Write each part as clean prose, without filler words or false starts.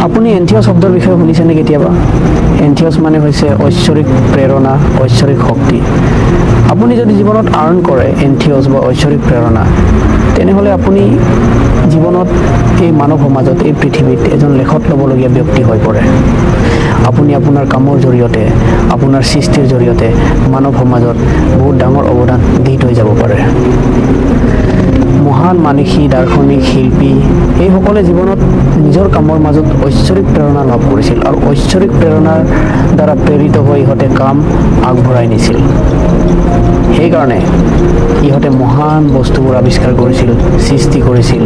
আপুনি এন্থিয়ছ শব্দৰ বিষয়ে শুনিছেনে কেতিয়াবা? এন্থিয়ছ মানে হৈছে ঐশ্বৰিক প্ৰেৰণা, ঐশ্বৰিক শক্তি। আপুনি যদি জীৱনত আৰ্ণ কৰে এন্থিয়ছ বা ঐশ্বৰিক প্ৰেৰণা, তেনেহ'লে আপুনি জীৱনত এই মানৱ সমাজত, এই পৃথিৱীত এজন লেখত ল'বলগীয়া ব্যক্তি হৈ পৰে। আপুনি আপোনাৰ কামৰ জৰিয়তে, আপোনাৰ সৃষ্টিৰ জৰিয়তে মানৱ সমাজত বহুত ডাঙৰ অৱদান দি থৈ যাব পাৰে। মহান মানিষী, দাৰ্শনিক, শিল্পী এইসকলে জীৱনত নিজৰ কামৰ মাজত ঐশ্বৰিক প্ৰেৰণা লাভ কৰিছিল আৰু ঐশ্বৰিক প্ৰেৰণাৰ দ্বাৰা প্ৰেৰিত হৈ ইহঁতে কাম আগবঢ়াই নিছিল। সেইকাৰণে ইহঁতে মহান বস্তুবোৰ আৱিষ্কাৰ কৰিছিল, সৃষ্টি কৰিছিল।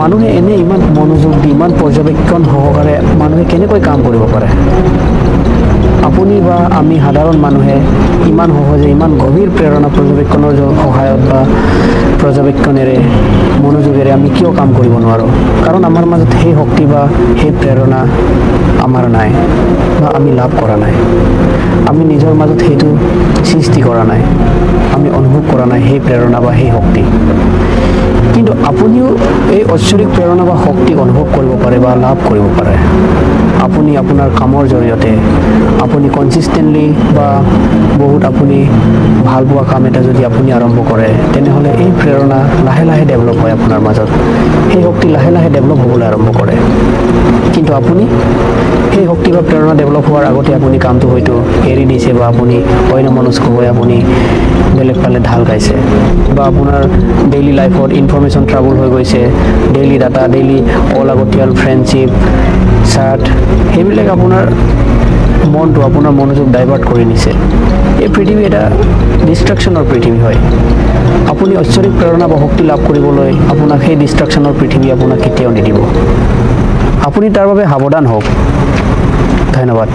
মানুহে এনে ইমান মনোযোগ দি, ইমান পৰ্যবেক্ষণ সহকাৰে মানুহে কেনেকৈ কাম কৰিব পাৰে? আপুনি বা আমি সাধাৰণ মানুহে ইমান সহজে ইমান গভীৰ প্ৰেৰণা পৰ্যবেক্ষণৰ সহায়ত বা পৰ্যবেক্ষণেৰে, মনোযোগেৰে আমি কিয় কাম কৰিব নোৱাৰোঁ? কাৰণ আমাৰ মাজত সেই শক্তি বা সেই প্ৰেৰণা আমাৰ নাই বা আমি লাভ কৰা নাই। আমি নিজৰ মাজত সেইটো সৃষ্টি কৰা নাই, আমি অনুভৱ কৰা নাই সেই প্ৰেৰণা বা সেই শক্তি। কিন্তু আপুনিও এই ঐশ্বৰিক প্ৰেৰণা বা শক্তি অনুভৱ কৰিব পাৰে বা লাভ কৰিব পাৰে। আপুনি আপোনাৰ কামৰ জৰিয়তে, আপুনি কনচিষ্টেণ্টলি বা বহুত আপুনি ভাল পোৱা কাম এটা যদি আপুনি আৰম্ভ কৰে, তেনেহ'লে এই প্ৰেৰণা লাহে লাহে ডেভেলপ হয় আপোনাৰ মাজত। সেই শক্তি লাহে লাহে ডেভেলপ হ'বলৈ আৰম্ভ কৰে। কিন্তু আপুনি সেই শক্তি বা প্ৰেৰণা ডেভেলপ হোৱাৰ আগতে আপুনি কামটো হয়তো এৰি দিছে বা আপুনি অন্যমনস্ক হৈ আপুনি বেলেগ ফালে ঢাল খাইছে বা আপোনাৰ ডেইলি লাইফত ইনফৰ্মেশ্যন ট্ৰাবল হৈ গৈছে। ডেইলি ডাটা, ডেইলি অলাগতিয়াল ফ্ৰেণ্ডশ্বিপ, চাৰ্ট, সেইবিলাক আপোনাৰ মনটো, আপোনাৰ মনোযোগ ডাইভাৰ্ট কৰি নিছে। এই পৃথিৱী এটা ডিষ্ট্ৰাকশ্যনৰ পৃথিৱী হয়। আপুনি ঐশ্বৰিক প্ৰেৰণা বা শক্তি লাভ কৰিবলৈ আপোনাক সেই ডিষ্ট্ৰাকশ্যনৰ পৃথিৱী আপোনাক কেতিয়াও নিদিব। আপুনি তাৰ বাবে সাৱধান হওক। ধন্যবাদ।